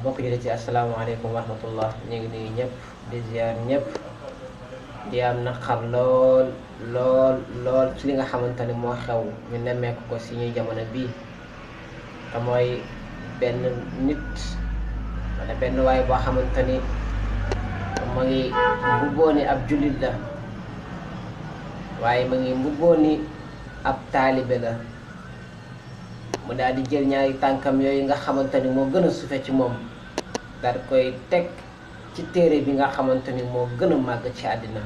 mbokk yi ci asalaamaaleykum wa rahmatullah ñu ngi nuyu ñëpp di ziar ñëpp di am naqar lool lool lool ci li nga xamante ni moo xew ñu nemmeeku ko si ñuy jamono bii te mooy benn nit wala benn waay boo xamante ni mu ngi mbubboo ni ab jullit la waaye mu ngi mbubboo ni ab taalibe la mu daal di jël ñaari tànkam yooyu nga xamante ni moo gën a sufe ci moom daal di koy teg ci téere bi nga xamante ni moo gën a màgg ci àddina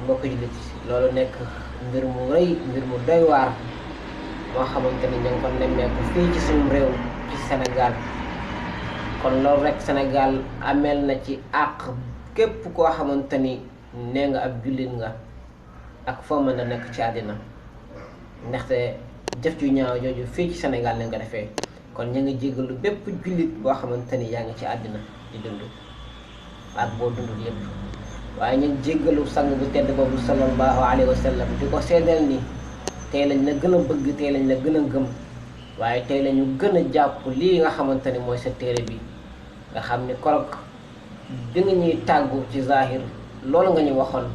mbokk jullit loolu nekk mbir mu rëy mbir mu doy waar moo xamante ni ñu ngi ko nemmeeku fii ci suñu réew ci Sénégal kon loolu rek Sénégal ameel na ci àq képp koo xamante ni nee nga ab jullit nga ak foo mën a nekk ci àddina ndaxte jëf ju ñaaw jooju fii ci Sénégal lañ ko defee kon ñu ngi jéggalu bépp jullit boo xamante ni yaa ngi ci àddina di dund ak boo dundul yépp waaye ñu ngi jéggalu sang bu tedd boobu sallallahu alayhi wa sallam di ko seedeel ni tey lañ la gën a bëgg tey lañ la gën a gëm waaye tey lañu gën a jàpp lii nga xamante ni mooy sa téere bi nga xam ni korog bi nga ñuy tàggu ci zahir loolu nga ñu waxoon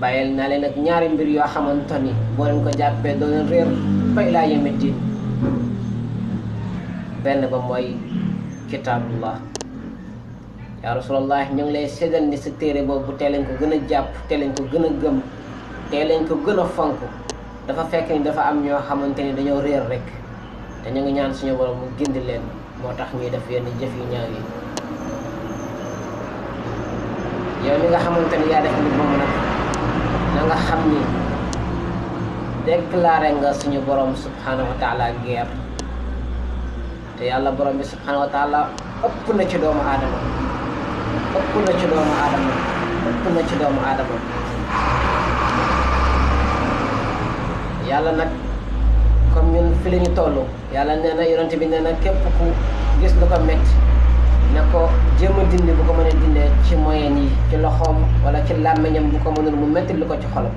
bàyyil naa leen ak ñaari mbir yoo xamante ni boo leen ko jàppee doo leen réer ba ilaa yawmi diin benn ba mooy kitaabullah yaa rasulallah ñu ngi lay séddal ni sa téere boobu tey lañ ko gën a jàpp tey lañ ko gën a gëm tey lañ ko gën a fonk dafa fekk ni dafa am ñoo xamante ni dañoo réer rek te ñu ngi ñaan suñu borom mu gindi leen moo tax ñuy def yenn jëf yu ñaaw yi yow mi nga xamante ni yaa def mbir moomu nag na nga xam ni déclaré nga suñu borom subhanahu wa taala guerre te yàlla borom bi subhanahu wa taala ëpp na ci doomu aadama ëpp na ci doomu aadama ëpp na ci doomu aadama yàlla nag comme ñun fi la ñu toll yàlla nee na yonent bi nee na képp ku gis lu ko métti ne ko jéem a dindi bu ko mën a dindee ci moyen yi ci loxoom wala ci làmmiñam bu ko mënul mu métti lu ko ci xolam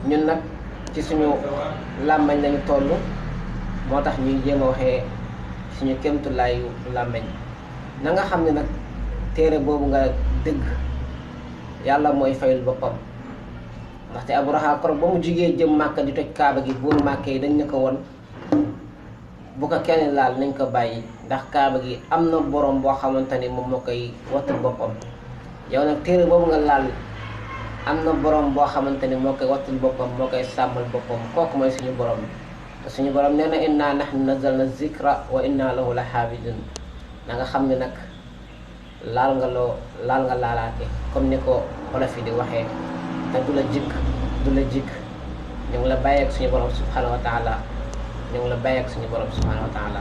ñun nag ci suñu làmmiñ lañu toll moo tax ñuy jéem a waxee suñu kéemtulaayu làmmiñ na nga xam ne nag téere boobu nga dëgg yàlla mooy fayul boppam ndaxte Abraha koro ba mu jugee jëm Màkka di toj kaaba gi buuru Màkka yi dañ ne ko woon bu ko kenn laal nañ ko bàyyi ndax kaaba gi am na borom boo xamante ni moom moo koy wattul boppam yow nag téere boobu nga laal am na borom boo xamante ni moo koy wattul boppam moo koy sàmmal boppam kooku mooy suñu borom te suñu borom nee na inna nahnu nazzalna zikra wa inna lahu la xaafidun na nga xam ne nag laal nga laalaate comme ni ko olof yi di waxee te du la jikk ñu ngi la bàyyi ak suñu borom subhanahu wa taala ñu ngi la bàyyi ak suñu borom subhanahu wa taala